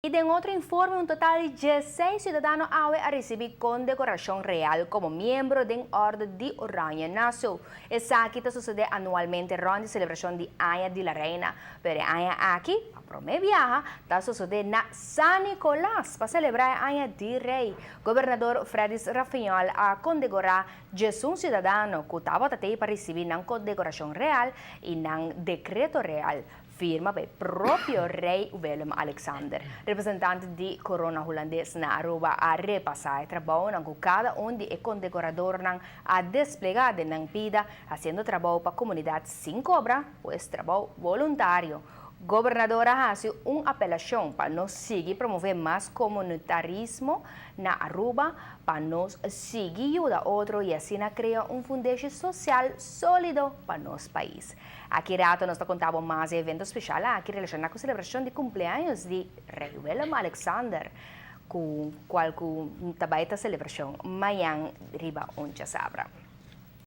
Y den otro informe, un total di 16 ciudadano awe a ricibi condecoracion real como miembro di Orde di Oranje Nassau. Esaki ta sucede anualmente rond di celebracion di Aña di la Reina. Pero aña aki, pa prome biaha, ta sucede na San Nicolas pa celebra Aña di Rey. Gobernador Fredis Refunjol a condecora 11 ciudadano cu tabata pa ricibi nan condecoracion real y nan decreto real firma pa propio Rey Willem Alexander. Representante di Corona Hulandes na Aruba a repasa e trabou cu cada un di e condecoradonan a desplega den nan bida, haciendo trabou pa comunidad sin cobra, pues trabou voluntario. Gobernador a haci un apelacion pa nos sigui promove mas comunitarismo na Aruba, pa nos sigui yuda otro y asina crea un fundacion social solido pa nos pais. Aki rato nos ta conta mas evento special aki relaciona cu e celebracion di cumpleaños di Rey Willem Alexander, cu cual cu tambe ta celebracion mañan riba un diasabra.